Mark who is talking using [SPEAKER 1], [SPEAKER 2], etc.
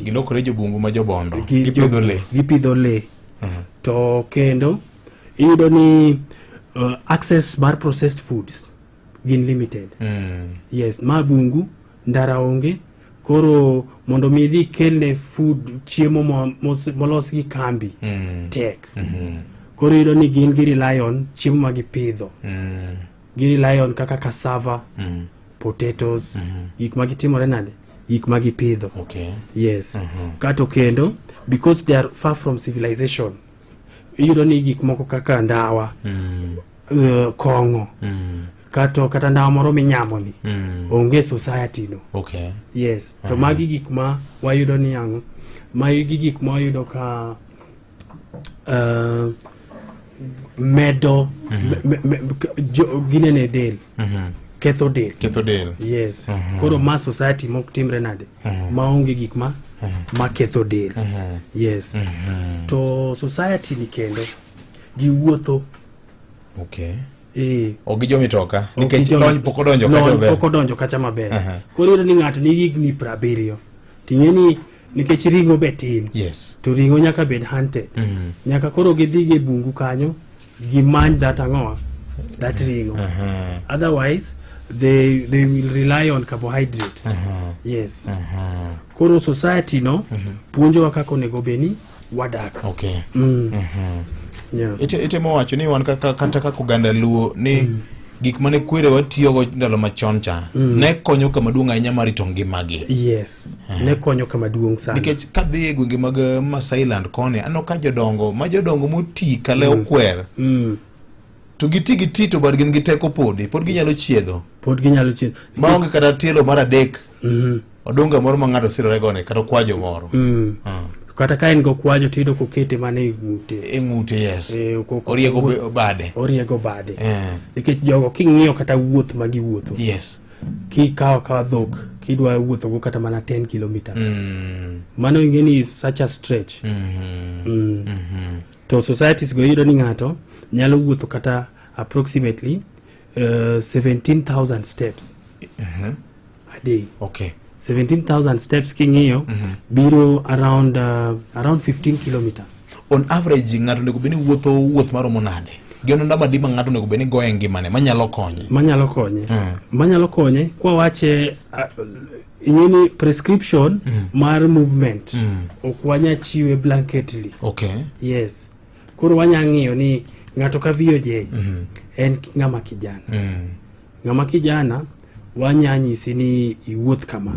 [SPEAKER 1] Gilokore jobungu ma jobondo.
[SPEAKER 2] Gipidho
[SPEAKER 1] le.
[SPEAKER 2] Gipidho le. To kendo iyudo ni access mar processed foods gin limited. Yes, ma bungu, ndara onge, koro mondo mi idhi kelne food, chiemo molos gi kambi tek. Koro iyudo ni gin gi rely on chiemo ma gipidho. Gi rely on kaka cassava, potatoes, gik ma gitimore nade, gik ma gipidho. Yes. Kato kendo, because they are far from civilization, iyudo ni gik moko kaka ndawa, kong'o, kato kata ndawa moro minyamo ni onge society no. Yes, to magi gik ma wayudo ni ang'o, magi gik ma wayudo ka medo ginene del, ketho del.
[SPEAKER 1] Ketho del.
[SPEAKER 2] Yes. Koro ma society mok timre nade, maonge gik ma ketho del. Yes, to society ni kendo ji wuotho.
[SPEAKER 1] Ok gi jomitoka nikech lony pok odonjo kacha
[SPEAKER 2] lony
[SPEAKER 1] maber.
[SPEAKER 2] Pok odonjo kacha maber. Koro iyudo ni ng'ato nigi higni 70, ting'e ni nikech ring'o be tin, to ring'o nyaka bed hunted, nyaka koro gidhi gi e bungu kanyo gimany that ang'owa, that ring'o. Otherwise they will rely on carbohydrates. Yes, koro society no puonjowa kaka onego bed ni wadak. Yeah.
[SPEAKER 1] Itemo wacho ni wan kaka, kata kaka oganda Luo ni gik mane kwerewa tiyogo ndalo machon cha ne konyo kama duong' ahinya mar rito ngimagi.
[SPEAKER 2] Yes, ne konyo kama duong' sana.
[SPEAKER 1] Nikech kadhi e gwenge mag Masailand koni, aneno ka jodongo ma jodongo moti kale okwer to giti giti to bad gin gi teko, podi pod ginyalo chiedho.
[SPEAKER 2] Pod ginyalo chiedho.
[SPEAKER 1] Maonge kata tielo mar adek, odunga moro ma ng'ato sirore gone kata okwajo moro.
[SPEAKER 2] Kata ka en gokwajo, tiyudo kokete mana e ng'ute.
[SPEAKER 1] E ng'ute, yes.
[SPEAKER 2] Eh,
[SPEAKER 1] oriego bade.
[SPEAKER 2] Oriego bade. Nikech jogo king'iyo kata wuoth ma giwuotho, kikawo akawa dhok kidwa wuothogo kata mana 10 kilometers, mano ing'e ni is such a stretch. To societies go iyudo ni ng'ato nyalo wuotho kata approximately 17,000 steps a day. 17,000 steps king'iyo biro around 15 kilometers.
[SPEAKER 1] On average ng'ato onego bed ni wuotho wuoth maromo nade? Gin namba adi ma ng'ato onego bed ni goyo e ngimane manyalo konye?
[SPEAKER 2] Manyalo konye, manyalo konye kwawache, ing'e ni prescription mar movement ok wanya chiwe blanketly. Yes, koro wanya ng'iyo ni ng'ato ka VOJ en ng'ama kijana, ng'ama kijana wanya nyisi ni iwuoth kama.